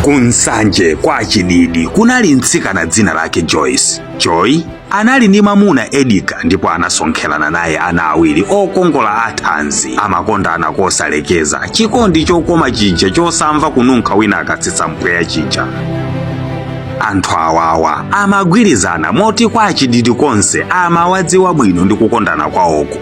Ku Nsanje kwa Chididi kunali mtsikana dzina lake Joyce. Joy anali ndi mamuna Edgar ndipo anasonkherana naye ana awiri okongola athanzi. Amakondana kosalekeza, chikondi chokoma chija chosamva kununkha wina akatsitsa mpweya chija. Anthu awawa amagwirizana moti kwa Chididi konse amawadziwa bwino ndi kukondana kwawoko.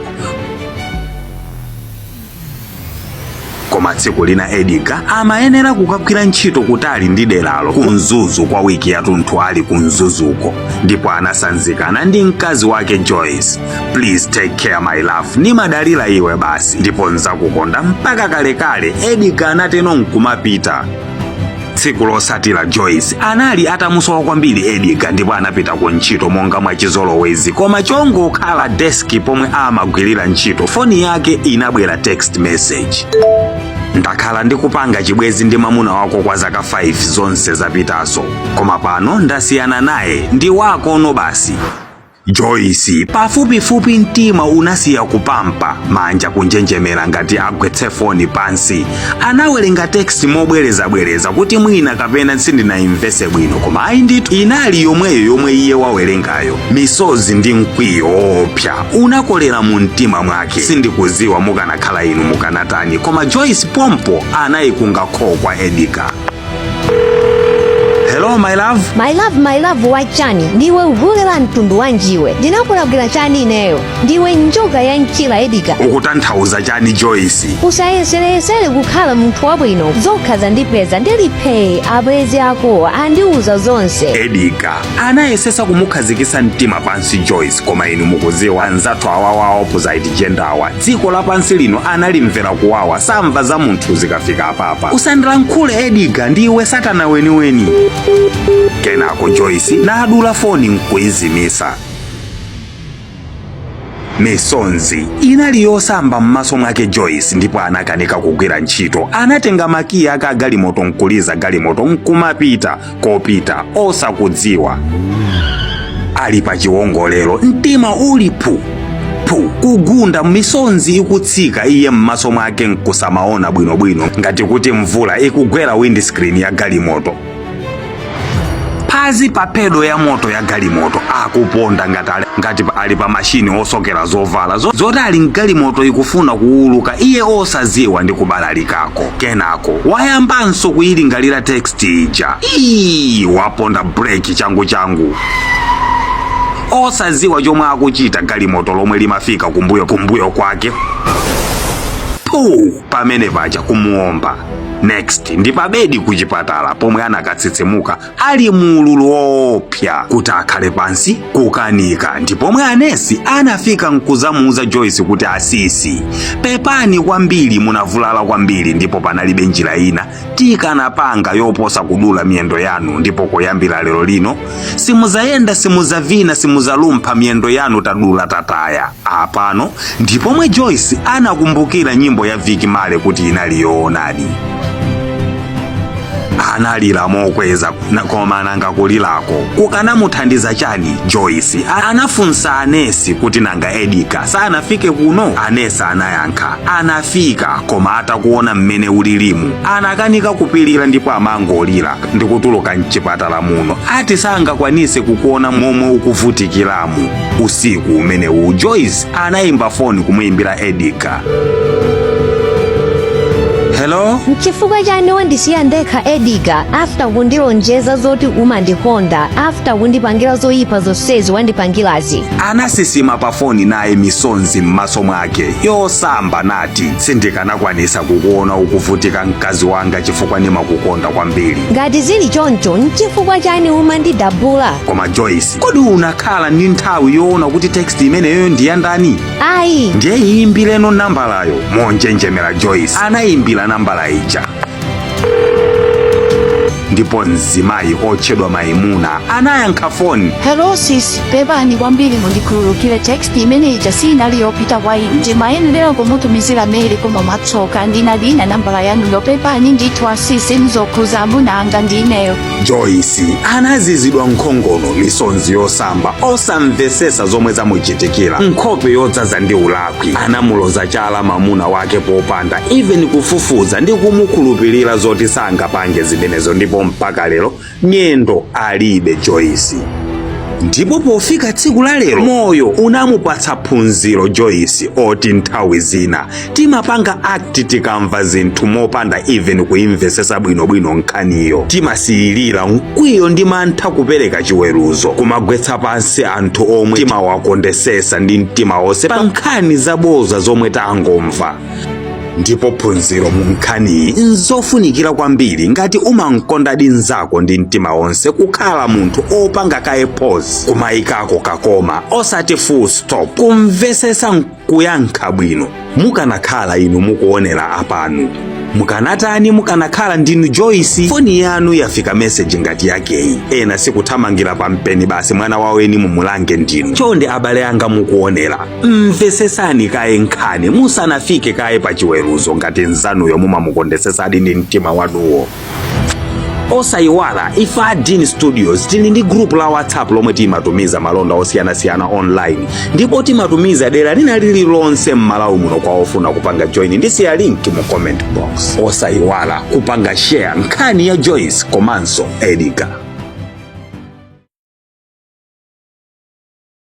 Koma tsiku lina Edgar amayenera kukagwira ntchito kutali ndi deralo ku Mzuzu kwa wiki yathunthu ali ku Mzuzuko, ndipo anasanzikana ndi mkazi wake Joyce. Please take care, my love, nimadalira iwe basi ndipo nzakukonda mpaka kalekale, Edgar anatero nkumapita. Tsiku losatira Joyce anali atamusowa kwambiri Edgar ndipo anapita ku ntchito monga mwachizolowezi, koma chongokhala deski pomwe amagwirira ntchito, foni yake inabwera text message: "Ndakhala ndikupanga chibwezi ndi mamuna wako kwa zaka 5 zonse zapitazo, koma pano ndasiyana naye, ndi wakono basi." Joyce pafupifupi mtima unasiya kupampa, manja kunjenjemera ngati agwetse foni pansi. Anawerenga text mobwerezabwereza kuti mwina kapena sindinayimvese bwino, koma ayi ndithu, inali yomweyo yomwe iye wawerengayo. Misozi ndi mkwiyo woopsa unakolera mu mtima mwake. Sindikuziwa mukanakhala inu mukanatani, koma Joyce pompo anayikunga call kwa Edgar. "Hello, my love." "My love, my love" wachani? Ndiwe uhule la mtundu wanjiwe? Ndinakulakwira chani ineyo? Ndiwe njoka ya mchira, Edgar. Ukutanthauza chani, Joyce? Usayesereyesere kukhala munthu wabwino. Zokha zandipeza ndili phee, abwenzi ako andiuza zonse. Edgar anayesesa kumukhazikitsa mtima pansi Joyce, koma inu mukuziwa anzathu awawa opposite gender awa, dziko lapansi lino analimvera kuwawa, samva za munthu zikafika apapa. "Usandilankhule, Edgar, ndiwe satana weniweni." Kenako Joyce nadula foni nkuizimisa. Misonzi inali yosamba m'maso mwake Joyce ndipo anakanika kugwira ntchito. Anatenga makiyi ake a galimoto nkuliza galimoto nkumapita kopita osakudziwa. Ali pa chiwongolero, mtima uli phu phu kugunda, misonzi ikutsika, iye m'maso mwake nkusamaona bwinobwino ngati kuti mvula ikugwera windscreen ya galimoto. Phazi pa pedal ya moto ya galimoto, akuponda ngati ali pa mashini osokera zovala zoti ali mgalimoto ikufuna kuwuluka iye osaziwa ndi kubalalikako. Kenako wayambanso kuyilingalira text ija. Ii, waponda breki changu changu osaziwa chomwe akuchita. Galimoto lomwe limafika kumbuyo kwake pu pamene paja kumuomba. Next ndi pabedi kuchipatala pomwe anakatsitsimuka ali muululu woopsa, kuti akhale pansi kukanika. Ndipomwe anesi anafika nkuzamuuza Joyce kuti, "Asisi, pepani kwambiri, munavulala kwambiri ndipo panalibe njira ina tikanapanga yoposa kudula miyendo yanu, ndipo kuyambira lero lino simuzayenda, simuzavina, simuzalumpha, miyendo yanu tadula tataya." Apano ndipomwe Joyce anakumbukira nyimbo ya Vicky Marley kuti inali yoonadi. Analira mokweza, koma nanga kulirako kukanamuthandiza chani? Joyce anafunsa anesi kuti, "Nanga Edgar sanafike kuno?" Anesi anayankha, "Anafika, koma atakuona mmene ulilimu anakanika kupilira ndipo amangolira ndikutuluka mchipatala muno. Ati sangakwanise kukuona momwe ukuvutikiramu." Usiku umenewu Joyce anayimba foni kumuyimbira Edgar. "Hello." Nchifukwa chani wandisiya ndekha, Edgar, after kundilonjeza zoti umandikonda, after kundipangira zoyipa zonsezi wandipangirazi? Anasisima pa foni naye misonzi m'maso mwake yosamba nati, "Sindikanakwanisa kukuona ukuvutika, mkazi wanga, chifukwa nimakukonda kwambiri." Ngati zili choncho, nchifukwa chani umandidabula? Koma Joyce, kodi unakhala ndi nthawi yoona kuti text imeneyo ndi ya ndani? Ayi. Ndiye iyimbireno nambalayo. Monjenjemera Joyce anayimbira nambala ija ndipo mzimayi otchedwa Maimuna anayankha foni. "Hello sis, pepani kwambiri, mundikhululukire, text imene ija sinali yopita kwa inu. Ndimayenera kumutumizira Mary, koma mwatsoka ndinalina nambala yanuyo. Pepani ndithu asisi, mzokhuza amuna anga ndineyo." Joyce anazizidwa nkhongono, misonzi yosamba, osamvesesa zomwe zamuchitikira, nkhope yodzaza ndi ulakwi. Anamuloza chala mamuna wake popanda even kufufuza ndi kumukhulupirira zoti sangapange zimenezo ndipo Ndipo mpaka lero miyendo alibe Joyce. Ndipo pofika tsiku la lero, moyo unamupatsa phunziro Joyce oti nthawi zina timapanga act tikamva zinthu mopanda even kuimvesesa bwinobwino nkhaniyo. Timasililira mkwiyo ndi mantha kupereka chiweruzo, kumagwetsa pansi anthu omwe timawakondesesa ndi mtima wonse pa nkhani zaboza zomwe tangomva. Ndipo phunziro mu nkhaniyi nzofunikira kwambiri ngati umamkondadi mnzako ndi mtima wonse, kukhala munthu opanga kaye pause, kumayikako ka comma osati full stop, kumvesesa nkuyankha bwino. Mukanakhala inu mukuonera apanu, mukanatani? Mukanakhala ndinu Joyce, foni yanu yafika message ngati yakeyi, ena sikuthamangira pampeni basi, mwana waweni mumulange ndinu. Chonde abale anga mukuonera, mvesesani kaye nkhani musanafike kaye pa chiweruzo ngati nzanuyo mumamukondesesadi ndi mtima wanuwo. Osayiwala, ife a Dean Studios tili ndi group la WhatsApp lomwe timatumiza malonda osiyanasiyana online, ndipo timatumiza dera lina lililonse m'Malawi muno. Kwa ofuna kupanga join, ndisiya link mu comment box. Osayiwala kupanga share nkhani ya Joyce komanso Edgar.